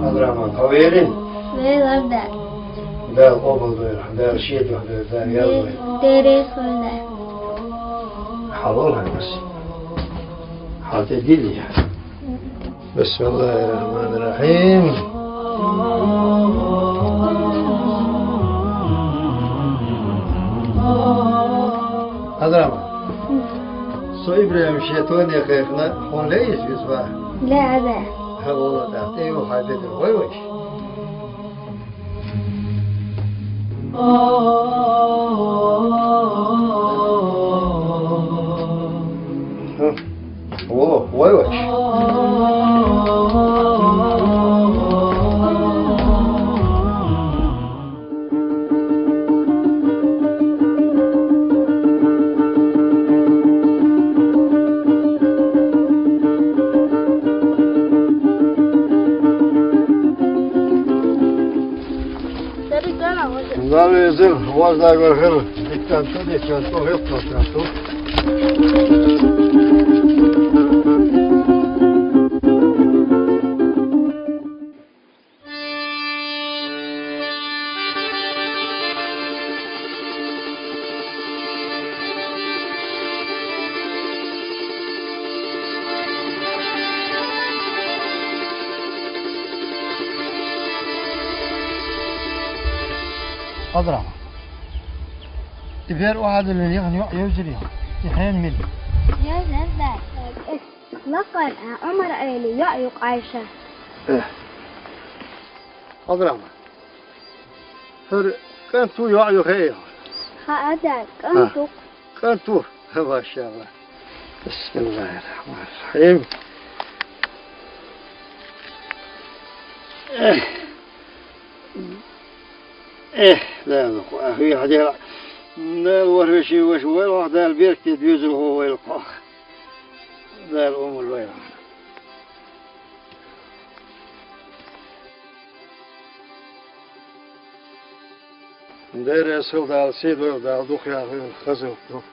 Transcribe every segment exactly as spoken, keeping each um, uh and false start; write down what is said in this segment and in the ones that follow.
Абдрахьман, хьо веарий? Ваьлар, да. Дала къобалдойла, Дала шен духьа дойла, Дала яллой. Дерригаш хуьлда. Хьалол хьан бас. Хьал тӀе дилли. بسم الله الرحمن الرحيم. Абдрахьман, со ИбрахӀима шен тоне кхайкхина, хьуна лаьий иза веза ваха? Лаьа, лаьа. Хьа, валла, тӀаккха тӀе йохьа бедар, гӀой вайша. Хм. О, гӀой вайша. Дала везар, вождагар хир, диккан ту, диккан ту, хӀетта ту. Абдрахьман, и бер охьадиллина яхана йоӀ евзарий хьуна? И хьенан мила? Евзар, да. Лакхара Ӏумар-Ӏели, йоӀ ю Ӏайша. Э. Абдрахьман, хӀара кӀант ву, йоӀ ю хаьий хьуна? Хаьа, да, кӀант ву. КӀант ву? Машалла. بسم الله الرحمن الرحيم. Эх. Эх, Дала, хьо ахи хьадера. Дала варвеши ваша вайлахь, Дала беркате доьзалхо вайлахь. Дала умар вайлахь. Дера эсал Дала, сий дойла Дала, дукха яхийла хаза ду.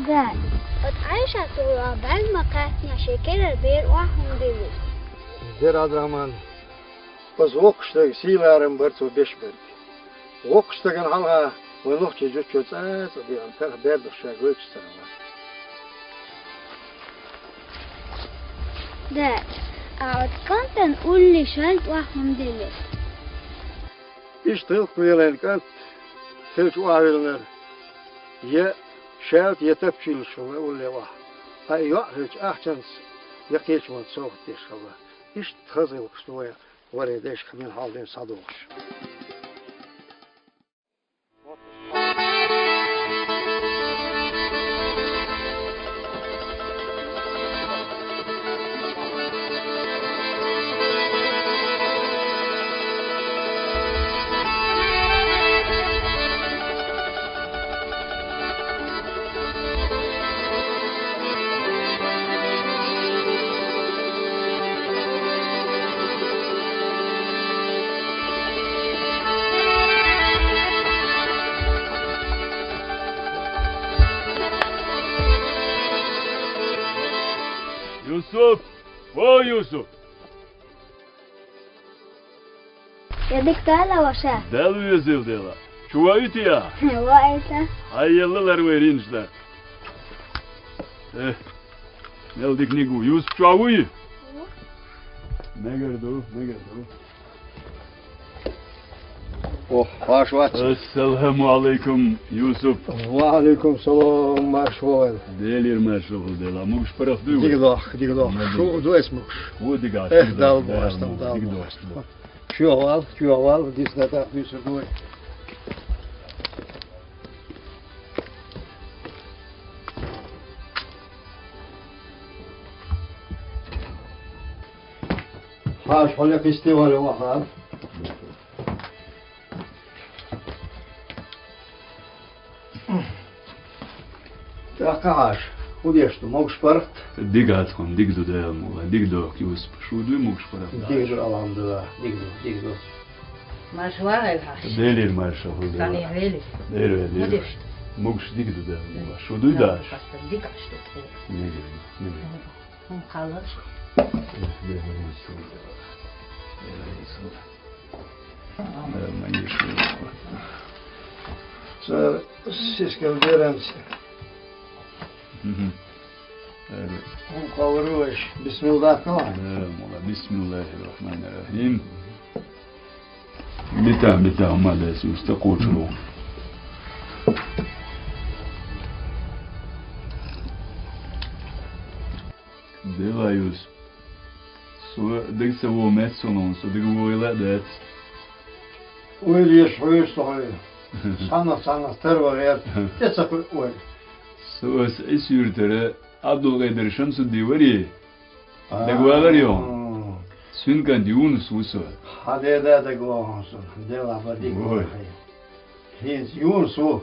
Да, оцу Ӏайшас йолу а бӀаьрг ма-кхаьччинехь шен керара бер охьа хӀума диллира. Дера Ӏабдурахьман, оцу воккхачу стеган сий-ларам бара цо беш берг. Воккхачу стагана хьалха вайн нохчийн зудчо цӀа а цӀа беана, карах бер долуш ша гойтуш ца хилла. Да, а оцу кӀантана улле шаьлта охьа хӀума диллира. Иштта гӀиллакх веллачу кӀант хилча охьавиллинарг я шаьлта, я тапча йиллаш хилла улле охьа. Ткъа и йоӀ хилча ахчанца я кхечу хӀуманца совгӀат деш хилла. Иштта хаза гӀиллакхаш ду вайн варе дайшкахь мила хьал дина схьадогӀуш. Юсуп! О, Юсуп! Я дика дала, ваша? Дала везийла дела. Чу ваийтий ахь? Ваийта. Хьан елла лар вай ринчу дан? Э, мел диканиг ву. Юсуп чохь вуй? Мегар ду, мегар ду. Ох, марша вац. Ассаламу алейкум, Юсуп. Ва алейкум салам, марша вогӀийла. Делера маршалла хуьлда, могуш-паргӀат дуй вай? Дика дохк, дика дохк. Ма шу дика. Ду эс могуш. Ху дика. Эх, дика, Далла дика, бохаш, Далла дика бохаш. Чоьхьа вал, чоьхьа вал, дисна тӀаккха дуьйцур ду вай. Хьажа, хьо лекхистевали вахар. ТӀаккха хьажа, хӀун деш ду, могуш-паргӀат? Дика дац хьуна, дика ду, Дала мукъалахь, дика дохк, Юсуп. Шу дуй могуш-паргӀат? Дика ду, алхьамдулиллахӀ, дика ду, дика ду. Марша вогӀийла хьажа. Делера маршалла хуьлда. Къахьега велахь. Дера велахь. ХӀун деш? Могуш дика ду, Дала мукъалахь. Шу дуй даш? Дика аш ду. Мегаш, мегаш. ХӀун хала? Цар сискал беранца. Мгм. ХӀун хала ваьш? Бисмилла даккхал. Э, мала, бисмиллахир рахманир рахим. Бита, бита, ма дас, уста кочуру. Делахь, Юсуп. Со дага ца во меца суна, со дага войла а дац. Ойла еш хьоьжуш со хьоьга. Цхьаннах, цхьаннах тара ван гӀерта, тӀе ца кхуьу ойла. Со аса Ӏисуьртара Ӏабдулкъадир Шамсудди варий? А. Дага валар йо? Цуьнан кӀант Юнус ву со. Хьан деда дага вогӀу суна, Дела бадиг ву хье. ХӀинца Юнус ву.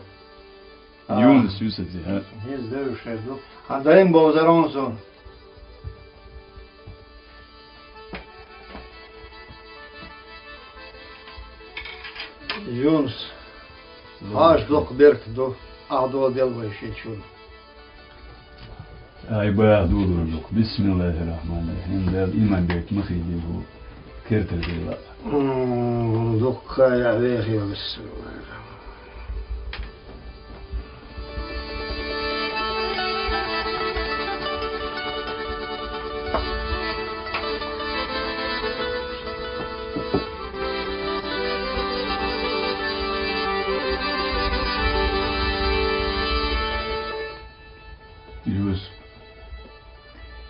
А. Юнус Юсуп зи, хӀа? ХӀинца девзаш хир ду. Хьан дайм бовзар хьуна суна. Юнус, хьажа дукха беркат ду, ахь дола дел вай шен чуьра. Ай, баха дулур дукха. Бисмиллахир рахманир рахим. Дала иман беркат ма хийла ву. Кертара Дела. М, дуккха а вехийла, бисмиллахир рахманир рахим. Юсуп.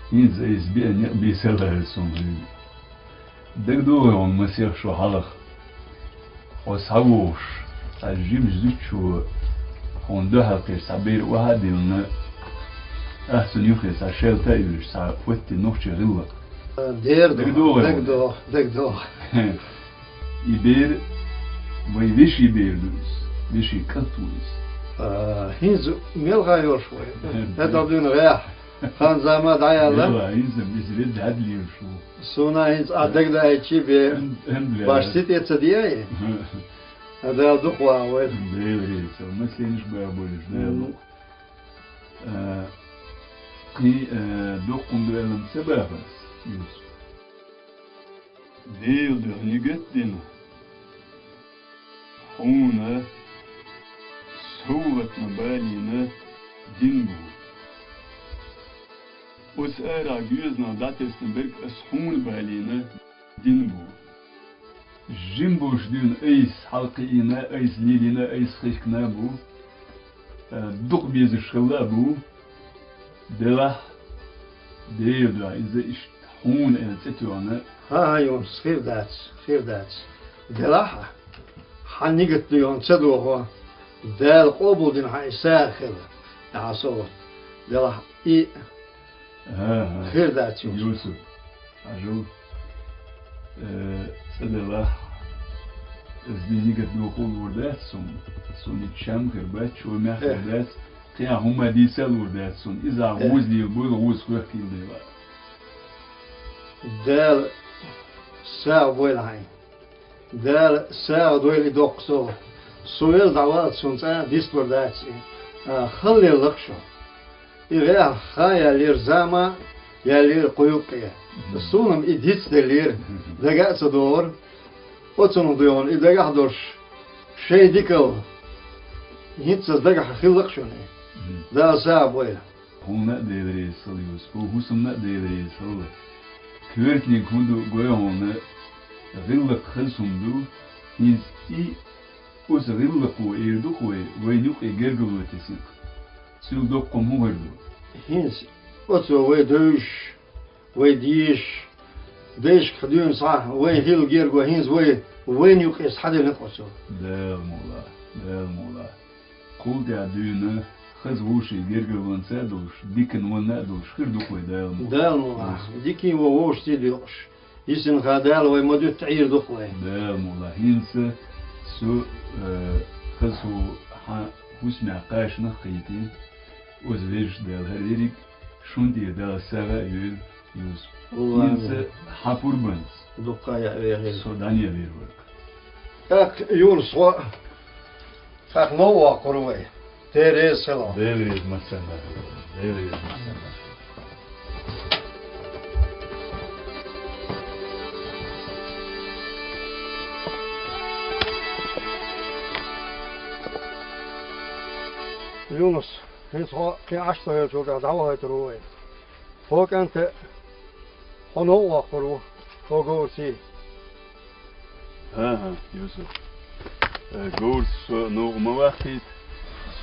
ХӀинца айса биъна некъ бийса лаьара суна хьуна. ДагадогӀий хьуна масех шо хьалха? Хьо схьавогӀуш, цхьа жимачу зудчо хьуна дуьхьал кхерча цхьа бер охьа а диллина, ахь цунна юххе цхьа шаьлта а йоьдуш, цхьа хӀоттийна нохчийн гӀиллакх. Дера ду, дагадогӀий хьуна? ДагадогӀу, дагадогӀу. И бер вай вешин бер ду иза, вешин кӀант ву иза. А, хӀинца мел хан йолуш вай? ХӀетахь дуьйна гӀеххьа. Хан-зама дӀаяьлла? Мела, иза, иза веза хьаьдалийла шу. Суна хӀинца а дагадаийтчи бе. Ам-, амбла. Баш сита ца деай? Ам. А Дала дукха вахавойла. Дела реза. Масленаш бан болуш, Дала. М. Дукха. А, кхин, а, дуккха хӀума ду аьлла ца боху ас, Юсуп. Делан дуьхьа нигат а дина, хьуна совгӀатна балийна дин бу. Оцу арахь гоьзанах дӀатесна берг ас хьуна балийна дин бу. Жим болуш дуьйна айса хьалакхиийна, айса лелийна, айса хихкина а бу. Э, дукха безаш хилла а бу. Делахь, Делан дуьхьа иза иштта хьуна аьлла цӀе тоьхна. ХӀан-хӀа, Юнус, хир дац, хир дац. Делахь а, хьан нигат ду йоьхна ца дохо, Дала къобалдина хьан и сагӀа хила, тӀаьхьа со ву. Делахь и ХӀан-хӀа. Хир дац, Юсуп. Юсуп, хьажал, э, цӀа делахь, аса дин нигат дохо луур дац суна. Суна и чам хир бац, чомехь хир дац, кхин хӀумма дийца а луур дац суна. Иза ахь гӀоза лела буйла, гӀоза хоьхкийла дела. Дала сагӀа бойла хьайн. Дала сагӀа дойла и доккха совгӀат. Со велла дӀаваллалц суна цкъа а дисталур дац и. А, хала лелла-кх шо. И гӀеххьа хан яьллера, зама яьллера кху юккъе. Суна-м и дицделлера, дага а ца догӀура. Оцунах дуй хьуна и дагахь долуш, шайн дикалла. ХӀинца аса дагахь хилла-кх шуна и. Дала сагӀа бойла. Хьуна а Дела реза хила, Юсуп, хӀусамна а Дела реза хила. Коьртаниг хӀун ду гой хьуна, гӀиллакх хаза хӀума ду, хӀинца и Оцу гӀиллакхо эр ду-кх вай, вайна юкъе гергарло тесна-кх. Цул доккха хӀума хӀун хир ду? ХӀинца оцо вай девзаш, вай дезаш, дайшкахь дуьйна схьа вайна хилла герго хӀинца вай, вайна юкъе схьадина-кх оцо. Дала мукъ лахь, Дала мукъ лахь. Кхул тӀехь дуьйна хаза вовшийн гергарлонца а долуш, диканна вонна а долуш хир ду-кх вай, Дала мукъ лахь. Дала мукъ лахь. Диканна вон вовшашца а доькъуш, йисина хан Дала вай ма дуьтта Ӏийр ду-кх вай. Дала мукъ лахь. ХӀинца со, э, хаза хӀу-, хьан хӀусамехь кхачанах а кхийтина, оцу Везачу Дала хӀара ерриг шун тӀера Дала сагӀа а йойла, Юсуп. ХӀинца хьан пурбанца дуккха а яа вехира. Со дӀанен вер вара-кх. ТӀаккха, Юнус-хьо, тӀаккха новкъа воккхур ву вай. Дела реза хила хьуна. Дела реза массарна. Дела реза массарна. Юнус, хӀинца хьо кхин Ӏаш ца хилчул тӀехьа дӀавахийтур ву вай. Хьо кӀант а, хьо новкъа воккхур ву, хьо говрций? ХӀан-хӀа, Юсуп. Э, говрца со новкъа ма ваккхийта.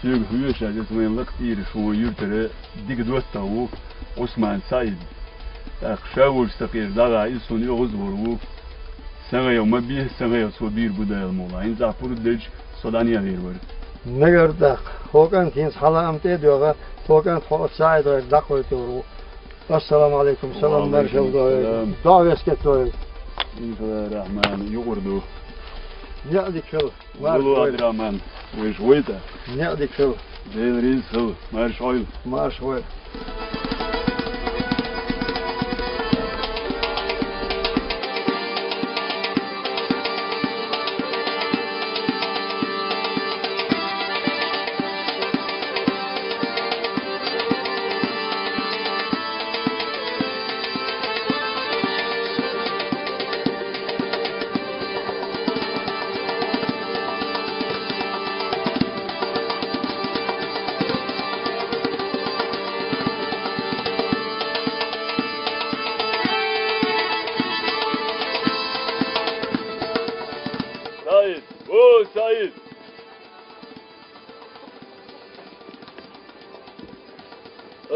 Соьга хьоьжуш, иза вайн лакха тӀера шун юьртара дика доттагӀа ву, Ӏусман СаӀид. ТӀаккха ша волчу сан кхера дӀагӀа, иза суна оьгӀазвур ву. Сан гӀайгӀа ма бе, сан гӀайгӀа цо бийр бу, Дала мукъ лахь. ХӀинца ахь пурба делча, со дӀанен вер вара. Мегар даккха, хьо кӀант хӀинца хьан лаам тӀе а доьгӀна, хьо кӀант хьо оцу СаӀидгӀайга дӀакхойтур ву. Ассаламу Ӏалайкум, салам, маршалла ду. Ва Ӏалайкум салам. ДоӀа вескет вай. Бисмиллахир-рахманир-рахим, юкъара ду. Неа дика хила. Марша войла. Абдурахман, вайша вайтӀа. Неа дика хила. Дела реза хила. Марша Ӏойла. Марша войла. СаӀид! О, СаӀид!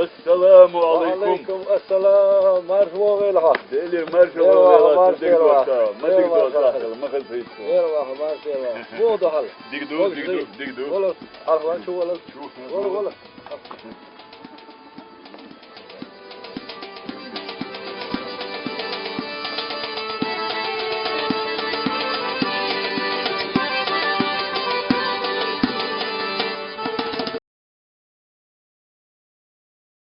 Ассаламу Ӏалайкум! Ва Ӏалайкум ассалам! Марша вогӀийла хьо! Делера маршалла вогӀийла хьо! Марша вогӀийла хьо! Ма дика дола сахьтала, ма хаза хӀинца. Делера ваха, марша вогӀийла хьо! Муха ду хьал? Дика ду, дика ду, дика ду. Вала, архӀа ван чу вала. Чу, чу. Вала, вала.